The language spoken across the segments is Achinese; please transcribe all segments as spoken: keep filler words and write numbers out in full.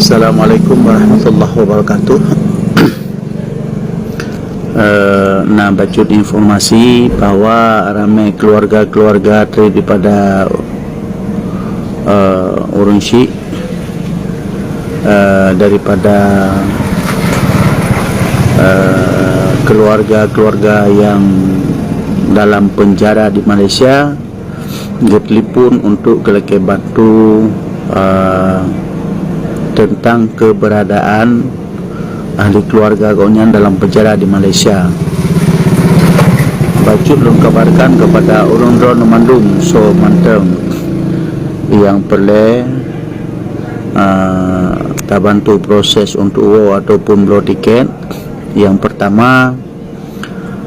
Assalamualaikum warahmatullahi wabarakatuh. Eh, na bacut informasi bahwa ramai keluarga-keluarga daripada, eh, ureuëng syik, eh, daripada, eh, keluarga-keluarga yang dalam penjara di Malaysia, geutelepon untuk geulakée bantu, eh, tentang keberadaan ahli keluarga gobnyan dalam penjara di Malaysia. Bacut lôn kabarkan kepada ureuëng droeneuh mandum soe mantong nyang peureulée, eh, tabantu proses untuk woe ataupun bloe tiket. Nyang pertama,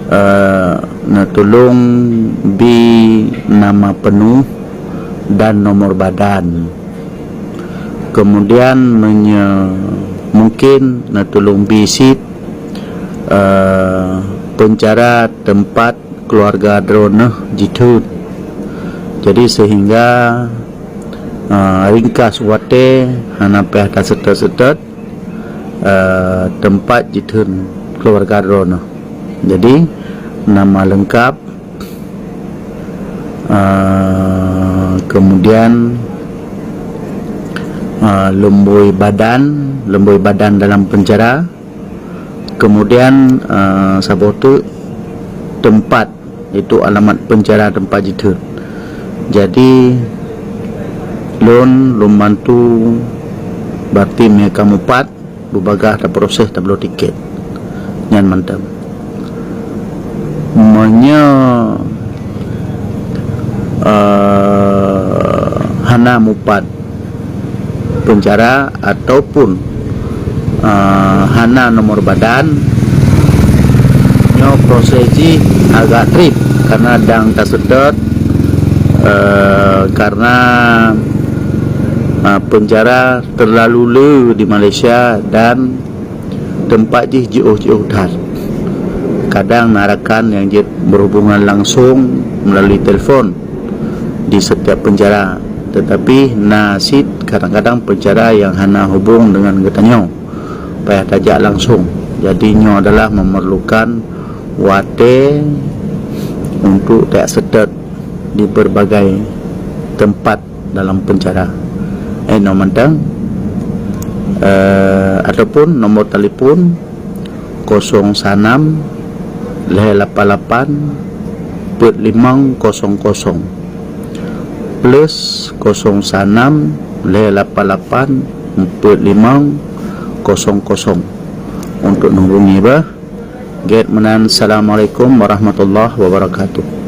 eh, neutulông bi nama peunoh dan nomor badan. Kemudian, meunyoe mungkin, neutulông bi cit, eh, peuncara teumpat keuluwarga droeneuh jitheun. Jadi, seuhingga, eh, ringkas watée hana payah taseutôt-seutôt, eh, teumpat jitheun keuluwarga droeneuh. Jadi, nama leungkap, eh, kemudian, eh, lumbôi badan, lumbôi badan dalam peuncara, kemudian, eh, saboh teuk teumpat, yaitu alamat peuncara teumpat jitheun. Jadi, lôn, lôn bantu, berarti meunyoe ka mupat, beubagaih taproses tabloe tiket. Nyan mantong. Meunyoe, eh, hana mupat peuncara ataupun, eh, hana nomor badan, nyoe proses jih agak treb karena dang taseutôt, eh, karena, eh, peuncara terlalu le di Malaysia dan teumpat jih jiôh-jiôh that. Kadang na rakan nyang jeuet berhubungan langsung melalui telepon di setiap peuncara, tetapi na cit kadang-kadang peuncara nyang hana hubung dengan geutanyoe, payah tajak langsung. Jadi, nyoe adalah memerlukan watée untuk taseutôt di berbagai tempat dalam peuncara. Eh, nyoe mantong, eh, ataupun nomor telepon kosong sa nam lhée lapan lapan peuet limong kosong kosong plus kosong sa nam lhée lapan lapan peuet limong kosong kosong untuk neuhubungi bah. Gét meunan, Assalamualaikum warahmatullahi wabarakatuh.